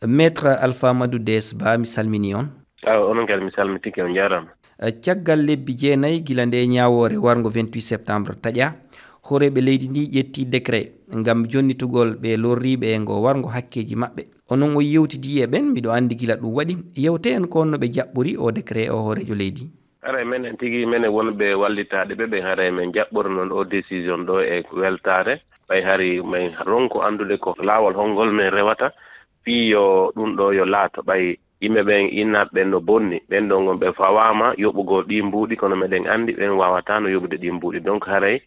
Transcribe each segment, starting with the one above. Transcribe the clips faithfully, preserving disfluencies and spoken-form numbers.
Maître Alpha Madou Des Ba, mi salmini on. Awa, onon kadi mi salmitike, on njaaraama. Eh, caggal lebbi jeenayi gila nde ñaawoore warngo vingt-huit septembre taƴa, hooreeɓe leydi ndi ƴetti décret ngam jonnitugol ɓe lorriiɓe e ngo warngo hakkeeji maɓɓe. Onon o yewtidi e ɓen, miɗo anndi gila ɗum waɗi. Yewte en ko honno ɓe jaɓɓori o décret o hooreejo leydi? Haray menen tigi, menen wonɓe wallitaade ɓe ɓen, haray men jaɓɓori noon o décision ɗo e weltaare. Ɓay hari men ronko anndude ko laawol hongol men rewata fii yo ɗum ɗo yo laato. Ɓay yimɓe ɓen, innaaɓe ɓen no bonni, ɓen ɗon on ɓe fawaama yoɓugol ɗii mbuuɗi, kono meɗen anndi ɓen waawataa no yoɓude ɗii mbuuɗi. Donc haray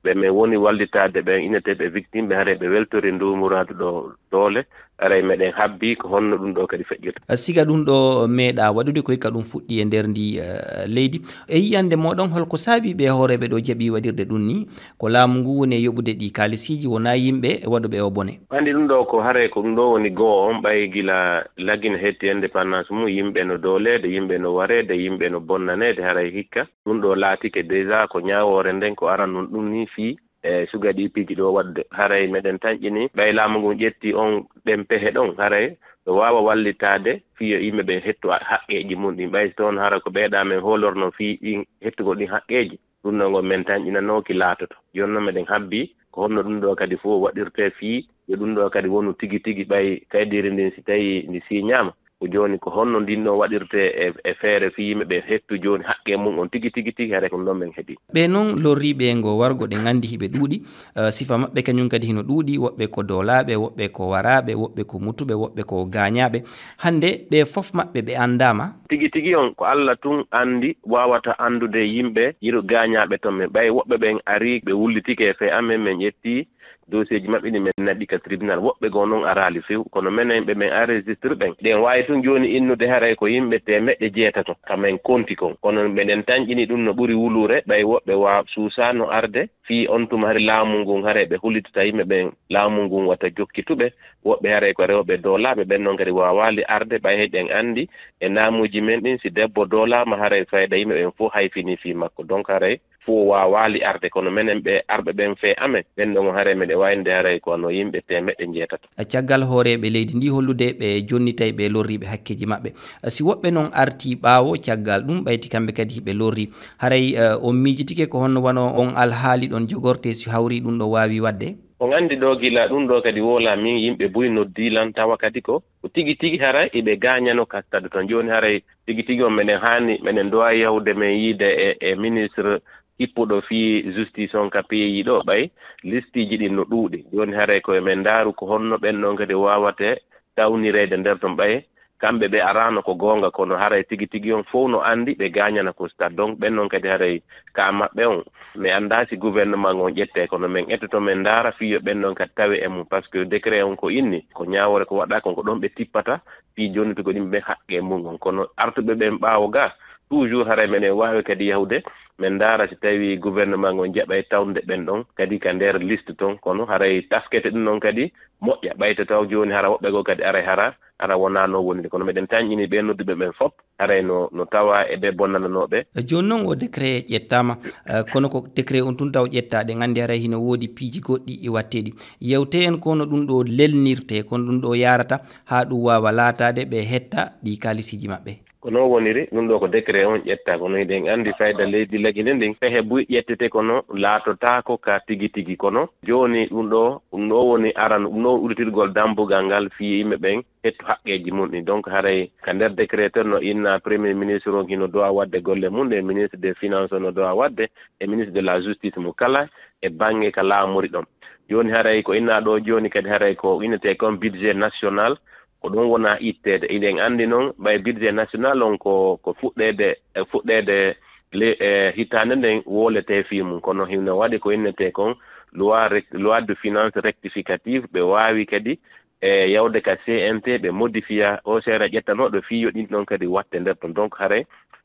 ɓe men woni wallitaade ɓen, inneteeɓe victime ɓe, haray ɓe weltori ndu muraadu ɗo doole, haray meɗen habbii ko honno ɗum ɗo kadi feƴƴirta. Siga ɗum ɗo meeɗaa waɗude, ko hikka ɗum fuɗɗi e nder ndi, eh, leydi. E yiyannde mooɗon, holko saabii ɓe hooreeɓe ɗo jaɓi waɗirde ɗum ni? Ko laamu ngu woni e yoɓude ɗi kaalisiiji, wonaa yimɓe waɗuɓe o bone? Anndi ɗum ɗo ko haray ko ɗum ɗo woni goo on, ɓay gila Lagine heɓti indépendance mum, yimɓe no dooleede, yimɓe no wareede, yimɓe no bonnaneede, haray hikka ɗum ɗo laatike déjà ko ñaawoore nden ko aranun ɗum ni fii e suga ɗi piiji ɗo waɗude. Haray meɗen tanƴini, ɓay laamu ngun ƴetti on ɗen pehe ɗon, haray no waawa wallitaade fii yo yimɓe ɓen hettu a-, haqqeeji mun ɗin. Ɓay si toon hara ko ɓeeɗa men hoolorno fii ɗin hettugol ɗin haqqeeji, ɗum ɗon on men tanƴinanooki laatoto. Jooni non meɗen habbii ko honno ɗum ɗo kadi fof waɗirtee fii yo ɗum ɗo kadi wonu tigi tigi ɓay kaydiri ndin si tawii ndi siiñaama. Ko jooni ko honno ndin ɗon waɗirtee e, e feere fii yimɓe ɓe hettu jooni haqqe mum on tigi, tigi, tigi, haray ko ɗum ɗon men heɓi. Ɓe non lorriiɓe e ngo wargo ɗen anndi hiɓe ɗuuɗi, eh, sifa maɓɓe kañum kadi hino ɗuuɗi, woɓɓe ko doolaaɓe, woɓɓe ko waraaɓe, woɓɓe ko mutuɓe, woɓɓe ko gaañaaɓe. Hannde ɓe fof maɓɓe ɓe anndaama. Tigi tigi on ko Alla tun anndi, waawata anndude yimɓe yiru gaañaaɓe ton men. Ɓay woɓɓe ɓen arii, ɓe wullitike e fee amen, men ƴetti dossier ji maɓɓe ɗi men naɗi ka tribunal. Woɓɓe goo non araali few, kono menen ɓe men enregistre ɓen. Ɗen waawi tun jooni innude haray ko yimɓe teemeɗɗe jeetato ka men konti kon. Kono meɗen tanƴini ɗum no ɓuri wuluure, ɓay woɓɓe waa suusaano arde. Fii on tuma hari laamu ngun haray ɓe hulitata yimɓe ɓen laamu ngun wata jokkituɓe. Woɓɓe haray ko rewɓe doolaaɓe, ɓen non kadi waawaali arde, ɓay heɗen anndi e naamuuji men ɗin, si debbo doolaama haray fayda yimɓe ɓen fof hayfini fii makko. Donc haray fof waawaali arde, kono menen ɓe arɓe ɓen fee amen, ɓen ɗon haray meɗe waynde haray ko wano yimɓe teemeɗɗe njeetato. Caggal hooreeɓe leydi ndi hollude ɓe jonnitay ɓe lorriiɓe hakkeeji maɓɓe. Si woɓɓe non artii ɓaawo caggal ɗum, ɓayti kamɓe kadi hiɓe lorri. Haray, eh, on miijitike ko honno wano on alhaali ɗon jogortee si hawri ɗum ɗo waawi waɗde? On anndi ɗo gila ɗum ɗo kadi woola min yimɓe buy noddii lan tawa kadi ko, ko tigi tigi haray iɓe gaañano kattade ton. Jooni haray tigi tigi on meɗen haani, meɗen dowa yahude men yiide e, e ministre hippuɗo fii justice on ka peeyi ɗo, ɓay listiiji ɗin no ɗuuɗi. Jooni haray ko e men ndaaru ko honno ɓen ɗon kadi waawate tawnireede nder ton, ɓay kamɓe ɓe araano ko goonga, kono haray tigi tigi on fow no anndi ɓe gaañana ko stade. Donc ɓen ɗon kadi haray ka maɓɓe on, mi anndaa si gouvernement on ƴettee, kono men ettoto men ndaara fii yo ɓen ɗon kadi tawe e mum, parce que décret on ko inni, ko ñaawoore ko waɗɗaa kon, ko ɗon ɓe tippata fii jonnitugol yimɓe ɓen haqqe mum on. Kono artuɓe ɓen ɓaawo ga, toujours haray meɗen waawi kadi yahude, men ndaara si tawii gouvernement on jaɓay tawnde ɓen ɗon kadi ka nder liste ton, kono haray taskete ɗum ɗon kadi moƴƴa, ɓayta taw jooni hara woɓɓe goo kadi aray hara, hara wonaa no woniri. Kono meɗen tanƴini ɓe nodduɓe ɓen fof, haray no, no tawa e ɓe bonnananooɓe. Jooni non o décret ƴettaama, eh, kono ko décret on tun taw ƴettaa, ɗen anndi haray hino woodi piiji goɗɗi e watteeɗi. Yewte en ko no ɗum ɗo lelnirtee, kono ɗum ɗo yaarata haa ɗum waawa laataade ɓe hetta ɗi kaalisiiji maɓɓe. Ko non woniri, ɗum ɗo ko décret on ƴettaa, kono hiɗen anndi fayda leydi Lagine ndin, pehe buy ƴettete kono laatotaako ka tigi tigi. Kono jooni ɗum ɗo, ɗum ɗo woni aran, ɗum ɗo woni udditirgol dambugal ngal fii yimɓe ɓen hettu haqqeeji mun ɗin. Donc haray ka nder décret ton no inna premier ministre on hino dowa waɗde golle mun ɗe, ministre des finances no dowa waɗde, e ministre de la justice mo kala e bannge ka laamori ɗon. Jooni haray ko inna ɗo jooni kadi haray ko innetee kon budget national, ko ɗum wona itteede. Hiɗen anndi non ɓay budget national on ko, ko fuɗɗeede, e fuɗɗeede le-, e hitaande nden wooletee fii mum. Kono hino waɗi ko innetee kon loi rec-, loi de finance rectificative, ɓe waawi kadi e yawde ka C N T, ɓe modifiya o seera ƴettanooɗo fii yo ɗin ɗon kadi watte nder ton. Donc haray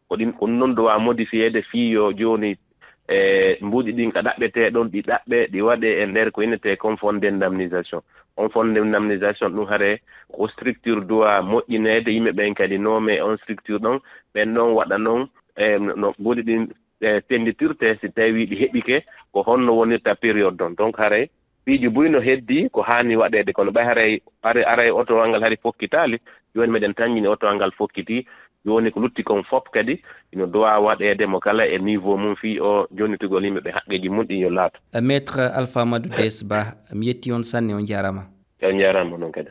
ko ɗin, ko ɗum ɗon dowa modifiyeede fii yo jooni e mbuuɗi ɗin ka ɗaɓɓetee ɗon, ɗi ɗaɓɓe, ɗi waɗee e nder ko innetee kon fonds d'indemnisation. On fonds d'indemnisation ɗum haray ko structure dowa moƴƴineede, yimɓe ɓen kadi noomee on structure ɗon, ɓen ɗon waɗa non e no, no mbuuɗi ɗin e sennditirtee si tawii ɗi heɓike, ko honno wonirta période ɗon. Donc haray Piiji buy no heddi ko haani waɗeede, kono ɓay haray, haray, haray otowal ngal hari fokkitaali, jooni meɗen tanjini otowal ngal fokkiti, jooni ko lutti kon fop kadi ino dowa waɗeede mo kala e niveau mum fii o jonnitugol yimɓe ɓe haqqeeji mum ɗin yo laatu. Maître Alpha Madou Dees Ba, mi yetti on sanne, on jaarama. On jaarama non kadi.